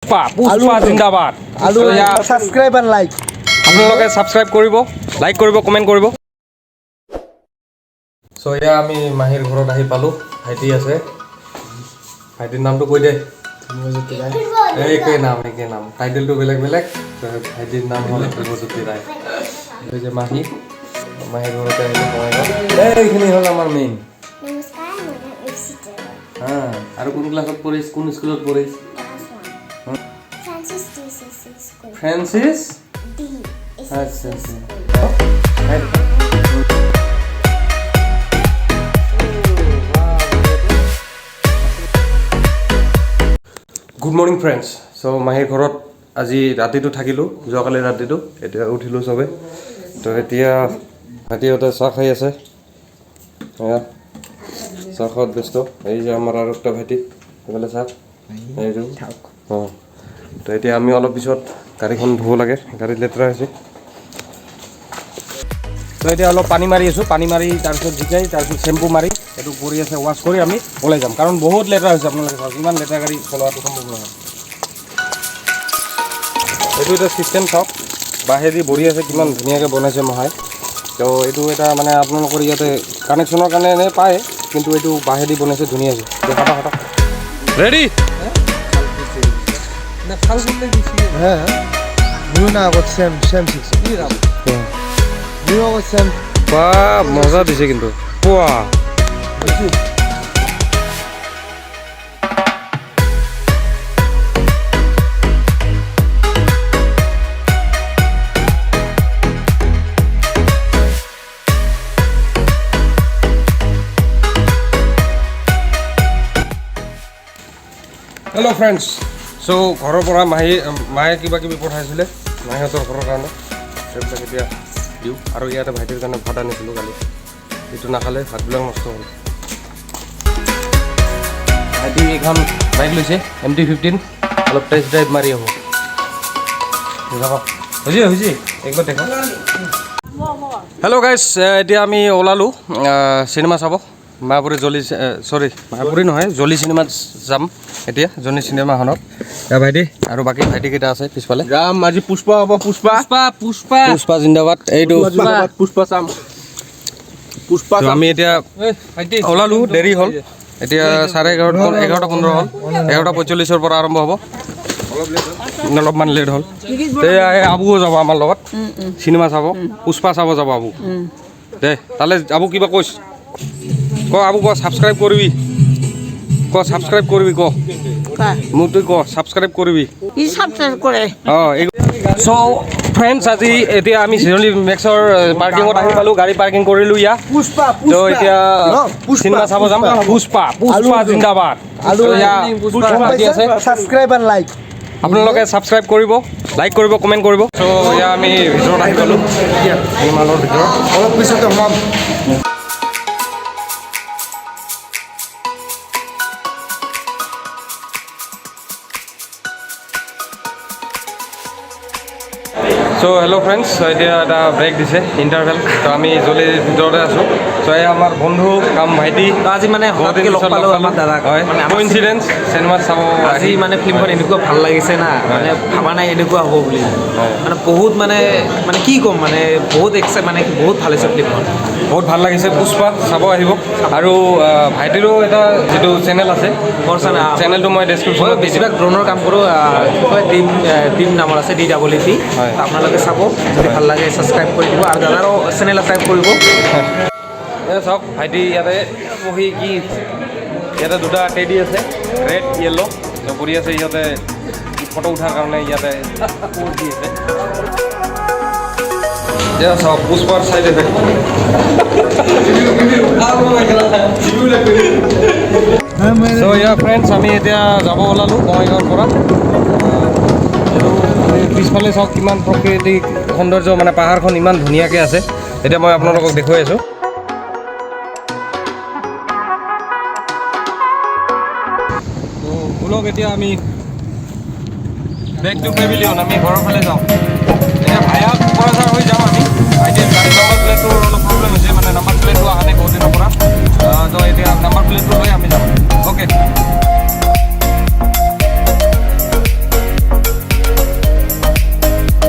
পুষ্পা, পুষ্পা জিন্দাবাদ। আৰু তো ইয়াত ছাবস্ক্ৰাইব আৰু লাইক। আপোনালোকে ছাবস্ক্ৰাইব কৰিব, লাইক কৰিব, কমেণ্ট কৰিব। চ' এয়া আমি মাহীৰ ঘৰত আহি পালোঁ। ভাইটি আছে, ভাইটিৰ নামটো কৈ দে। একে নাম, একে নাম, টাইটেলটো বেলেগ বেলেগ। তো ভাইটিৰ নাম হ'ল ধ্ৰুৱজ্যোতি ৰায়। এই যে মাহী, মাহীৰ ঘৰতে আহিলোঁ বঙাইগাঁও। এইখিনি হ'ল আমাৰ মেইন। নমস্কাৰ, মোৰ নাম ইপসিতা ৰয়। হা, আৰু কোন ক্লাছত পঢ়িছ, কোন স্কুলত পঢ়িছ? Class one, Francis D C C school. Francis D. আচ্ছা। School. Good morning friends. So মাহীৰ ঘৰত আজি ৰাতিটো থাকিলোঁ, যোৱাকালি ৰাতিটো। এতিয়া উঠিলোঁ চবে। তো এতিয়া ভাইটিহঁতে চাহ খাই আছে, এয়া চাহ খোৱাত ব্যস্ত। এই যে আমাৰ আৰু একটা ভাইটি, সেইফালে চাহ এইটো। অঁ, তো এতিয়া আমি অলপ পিছত গাড়ীখন ধুব লাগে, গাড়ীত লেতেৰা হৈছে। তো এতিয়া অলপ পানী মাৰি আছোঁ, পানী মাৰি তাৰপিছত জিকাই, তাৰপিছত চেম্পু মাৰি এইটো কৰি আছে, ৱাছ কৰি আমি ওলাই যাম, কাৰণ বহুত লেতেৰা হৈছে। আপোনালোকে চাওক, ইমান লেতেৰা গাড়ী চলোৱাটো সম্ভৱ নহয়। এইটো এটা চিষ্টেম চাওক, বাঁহেদি ভৰি আছে, কিমান ধুনীয়াকৈ বনাইছে মহাই। তো এইটো এটা মানে আপোনালোকৰ ইয়াতে কানেকশ্যনৰ কাৰণে এনেই পায়, কিন্তু এইটো বাঁহেদি বনাইছে, ধুনীয়া হৈছে। হাতা হাতা ৰেডি। হ্যাঁ, নিউ না, আগত সেম সেম শিখছে নিউ, আগত সেম। বা, মজা দিছে কিন্তু, পোৱা। হেল্ল' ফ্ৰেণ্ডছ, চ' ঘৰৰ পৰা মাহী মায়ে কিবা কিবি পঠাইছিলে মাহীহঁতৰ ঘৰৰ কাৰণে, সেইবিলাক এতিয়া দিওঁ। আৰু ইয়াতে ভাইটিৰ কাৰণে ভাত আনিছিলোঁ কালি, এইটো নাখালে ভাতবিলাক নষ্ট হ'ল। ভাইটি এইখন বাইক লৈছে, এম টি 15, অলপ টেষ্ট ড্ৰাইভ মাৰি আহোঁ। যাব হৈছে, হৈছে, একবাৰ দেখা। হেল্ল' গাইজ, এতিয়া আমি ওলালোঁ চিনেমা চাব, মায়াপুৰী জলি, চৰি, মায়াপুৰী নহয়, জলি চিনেমাত যাম এতিয়া, জলি চিনেমাখনত। এয়া ভাইটি আৰু বাকী ভাইটিকেইটা আছে পিছফালে। যাম আজি, পুষ্পা হ'ব, পুষ্পা। পুষ্পা, পুষ্পা। পুষ্পা জিন্দাবাদ। এইটো পুষ্পা চাম, পুষ্পা। তো আমি এতিয়া ওলালোঁ, দেৰি হ'ল। এতিয়া 11:30, 11:15 হ'ল। 11:45ৰ পৰা আৰম্ভ হ'ব, অলপমান লেট হ'ল। এতিয়া এই আবুও যাব আমাৰ লগত চিনেমা চাব, পুষ্পা চাব যাব আবু। দে তালে আবু, কিবা কৈছ ক। আবু ক, ছাবস্ক্ৰাইব কৰিবি ক, ছাবস্ক্ৰাইব কৰিবি ক। মোক তুই ক, ছাবস্ক্ৰাইব কৰিবি। ই ছাবস্ক্ৰাইব কৰে। অঁ, চ' ফ্ৰেণ্ডছ, আজি এতিয়া আমি চিৰলি মেক্সৰ পাৰ্কিঙত আহি পালোঁ, গাড়ী পাৰ্কিং কৰিলোঁ ইয়াত। পুষ্পা। তো এতিয়া পুষ্পা, চিনেমা চাব যাম। পুষ্পা, পুষ্পা জিন্দাবাদ। আৰু তো এয়া ভাইটি আছে। ছাবস্ক্ৰাইব আৰু লাইক। আপোনালোকে ছাবস্ক্ৰাইব কৰিব, লাইক কৰিব, কমেণ্ট কৰিব। চ' এয়া আমি ভিতৰত আহি পালোঁ, চিনেমা হলৰ ভিতৰত। অলপ পিছতে সোমাম। চ' হেল্ল' ফ্ৰেণ্ডছ, এতিয়া এটা ব্ৰেক দিছে, ইণ্টাৰভেল। তো আমি জলিৰ ভিতৰতে আছোঁ। চ' এয়া আমাৰ বন্ধু কাম ভাইটি। তো আজি মানে বহুত দিন হঠাৎকে লগ পিছত পালোঁ আমাৰ দাদাক। হয়। মানে আমাৰ কোইনচিডেঞ্চ, চিনেমাত চাব। আজি মানে ফিল্মখন এনেকুৱা ভাল লাগিছে না, মানে ভাবা নাই এনেকুৱা হ'ব বুলি। মানে বহুত মানে মানে কি ক'ম, মানে বহুত এক্সাইট, মানে বহুত ভাল হৈছে ফিল্মখন। বহুত ভাল লাগিছে পুষ্পা, চাব আহিব। আৰু ভাইটিৰো এটা যিটো চেনেল আছে। মোৰ চেনেল। চেনেলটো মই মই ডেছক্ৰিপশ্যনত দি দিম। বেছিভাগ ড্ৰোনৰ কাম কৰোঁ, কি কয়, ডিম, ডিম নামৰ আছে, ডি ডাবল ই টি। আপোনালোকে চাব, যদি ভাল লাগে ছাবস্ক্ৰাইব কৰি দিব আৰু দাদাৰো চেনেল ছাবস্ক্ৰাইব কৰিব। এই চাওক, ভাইটি ইয়াতে বহি কি, ইয়াতে দুটা টেডি আছে, ৰেড য়েল্ল' কৰি আছে। ইহঁতে ফটো উঠাৰ কাৰণে ইয়াতে প'জ দি আছে। এতিয়া চাওক পুষ্পাৰ চাইড এফেক্ট। চ' ইয়াৰ ফ্ৰেণ্ডছ, আমি এতিয়া যাব ওলালোঁ বঙাইগাঁৱৰ পৰা। এইটো এই পিছফালে চাওক, কিমান প্ৰাকৃতিক সৌন্দৰ্য, মানে পাহাৰখন ইমান ধুনীয়াকৈ আছে। এতিয়া মই আপোনালোকক দেখুৱাই আছোঁ। তো ব'লক, এতিয়া আমি বেক টু পেভিলিয়ন, আমি ঘৰৰ ফালে যাওঁ। এতিয়া ভায়া কোকৰাঝাৰ হৈ যাওঁ আমি। ভাইটিৰ গাড়ী নাম্বাৰ প্লেটটোৰ অলপ প্ৰব্লেম হৈছে, মানে নাম্বাৰ প্লেটটো অহা নাই বহুত দিনৰ পৰা। তো এতিয়া নাম্বাৰ প্লেটটো লৈ আমি যাম। অ'কে।